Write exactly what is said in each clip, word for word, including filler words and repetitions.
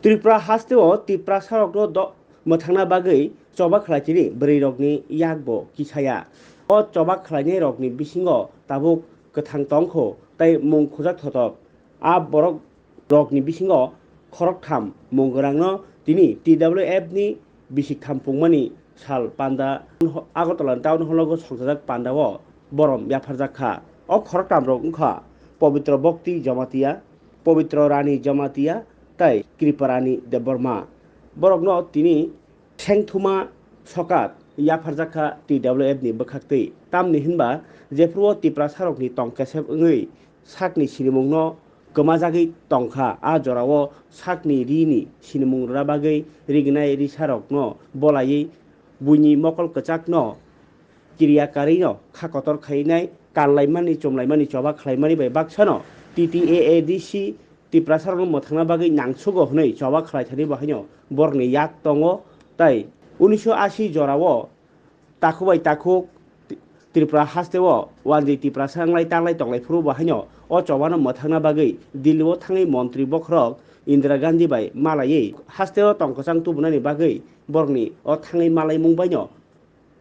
Tripura hasteo Tiprasarokno do-, mwthangna bagwi choba khlaitini bwrwirokni yakbo kisaya. O choba khlainairokni bisingo tabuk kwthang tongkho tei mung khujak thotok. A borok rokni bisingo khoroktham mung gwnangno tini T W F ni bisik tham pungmani sal panda Agartala Town Hall o songchajak pandao borom yapharjak kha. O khoroktham rok wngkha Pabitra Bhakti Jamatia, Pabitra Rani Jamatia tei Kripa Rani Debbarma. Borokno tini Sengthuma sokat yapharjak kha T W F ni bwkhaktwi. Tamni hinba jephuru o Tiprasarokni tong kesep wngwi sakni sinimungno kwmajagwi tongkha, a jorao sakni rini sinimung rwna bagwi rignai risarokno bolaiwi buini mokol kwchakno kiriya karwino kha kotor khainai kanlaimani chumlaimani choba khlaimani bai baksano T T A A D C Tiprasarokno mwthangna bagwi nangsugo hwnwi choba khlaithani bo haino borokni yak tongo. Tai unisho ashi jorao takhuk bai takhuk Tripura hasteo wanjwi Tiprasa wnglai tanglai tonglai phuru bo haino o chobano mwthangna bagwi Delhi o thangwi montri bokhorok Indira Gandhi bai malaiwi hasteo tongkwchang tubunani bagwi borokni o thangwi malaimung baino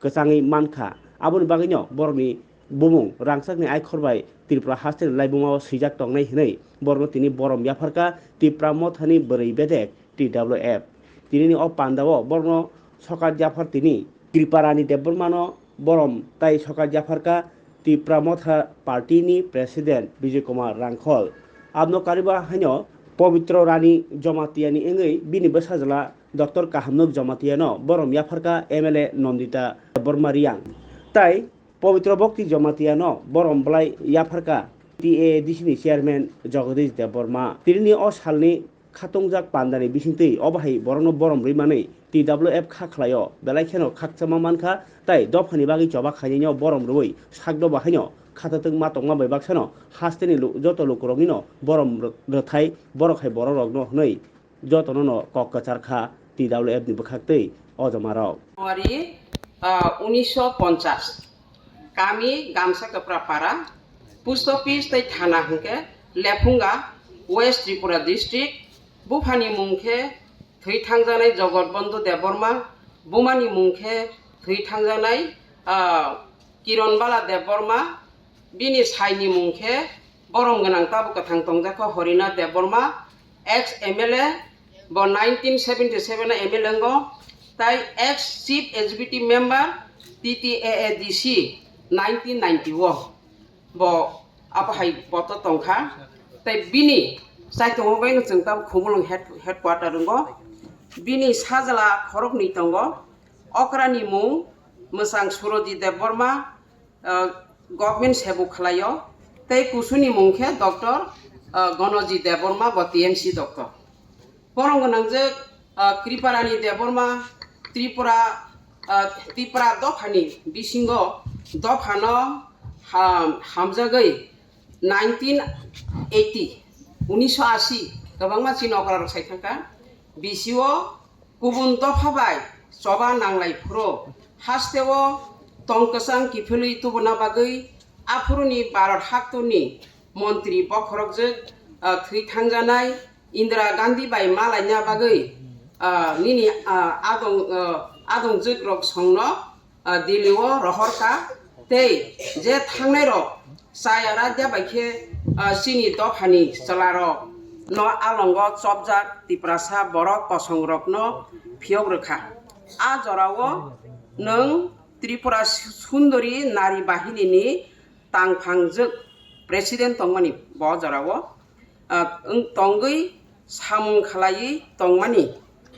kwchangwi mankha. Aboni bagwino borokni bumung rangchakni aikhor bai Tripura hasteni laibumao swijak tongnai hwnwi borokno tini borom yapharkha Tipra mothani bwrwi bedek T W F. Tinini o pandao borokno sokat yaphar tini Kripa Rani Debbarmano borom tai sokat yapharkha Tipra Motha Party ni President Bijoy Kumar Rangkhol. Abno kariba haino Pabitra Rani Jamatia ni wngwi bini bwsajwla Doctor Kahamnok Jamatia no borom yapharkha M L A Nandita Debbarma Riang. Tai Pabitra Bhakti Jamatia no borom bwlai yapharkha T A A D C ni Chairman Jagadish Debbarma. Tinini o salni khatungjak pandani bisingtwi obo hai borokno borom rwi manwi T W F kha khlaio, belai kheno khakchangma mankha, tai dophani bagwi choba khainai no borom rwi sakdo bo haino khatatwng ma tongma bai baksano hasteni lu-, joto lukurokni no borom rw-, rwthai borok hai borok rokno hwnwi jotono no kok kwchar kha T W F ni bwkhaktwi o joma rok. January, ah, unisho ponchas. Kami Gamsa Kapra Para, post office tei thana hwnkhe Lephunga, West Tripura District. Buphani mung khe thwi thangjaknai Jogot Bondhu Debbarma, bumani mung khe thwi thangjaknai, ah, Kiron Bala Debbarma, bini saini mung khe borom gwnang tabuk kwthang tongjakha Horinath Debbarma, ex M L A, bo nineteen seventy seven o M L A wngo, tai ex Chief Executive Member T T A A D C nineteen ninety o. Bo abo hai poto tongkha. Tai bini chaitongo bai no chwng tamo Khumulwng head-, headquarter wngo. Bini sajla khoroknwi tongo. Okrani mung mwchang Surojit Debbarma, ah, government sebu khlaio, tei kusuni mung khe Doctor, ah, Gonoji Debbarma, bo T M C doctor. Borom gwnangjak, ah, Kriparani Debbarma, Tripura, ah, Tripura dophani bisingo dophano ham-, hamjagwi nineteen eighty, unisho ashi, kwbangma chini okrarok sai thangkha. Bisio kubun dopha bai choba nanglai phuru hasteo tong kwchang kiphilwi tubuna bagwi aphuruni Bharat haktorni montri bokhorokjwk, ah, thwi thangjanai Indira Gandhi bai malaina bagwi, ah, nini, ah, adong, ah, adongjwk rok songno, ah, Delhi o rohor kha tei je thangnai rok chaya raida bai khe, ah, chini dophani chwla rok no alongo chopjak Tiprasa borok kosong rok no phiyok rwkha. A jorao nwng Tripura Sundori Nari Bahini ni tangphangjwk president tongmani bo jorao, ah, wng tongwi samung khlaiwi tongmani.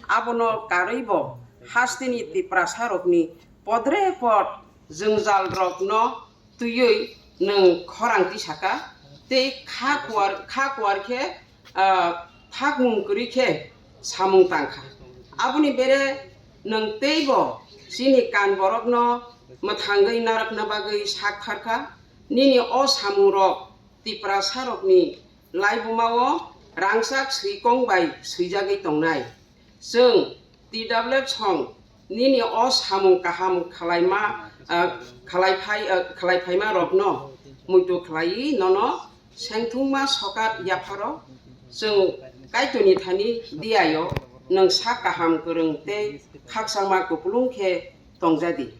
Abono karwi bo hasteni Tiprasa rokni podre pod jwngjal rokno twiwi nwng khorang tisaka tei kha kuar, kha kuar khe, ah, thakmung kwrwi khe samung tangkha. Aboni bere nwng teibo chini kan borokno mwthangwi narwkna bagwi sak tharkha. Nini o samungrok Tiprasarokni laibumao rangchak swikong bai swijagwi tongnai. Chwng T W F song nini o samung kaham khwlaima, ah, khwlaiphai, ah, khwlaiphaima rokno muitu khlaiwi nono sengthungma sokat yapharo Chwng Kaitorni thani diyaio nwng sak kaham kwrwng tei khakchangma kupulung khe tongjadi.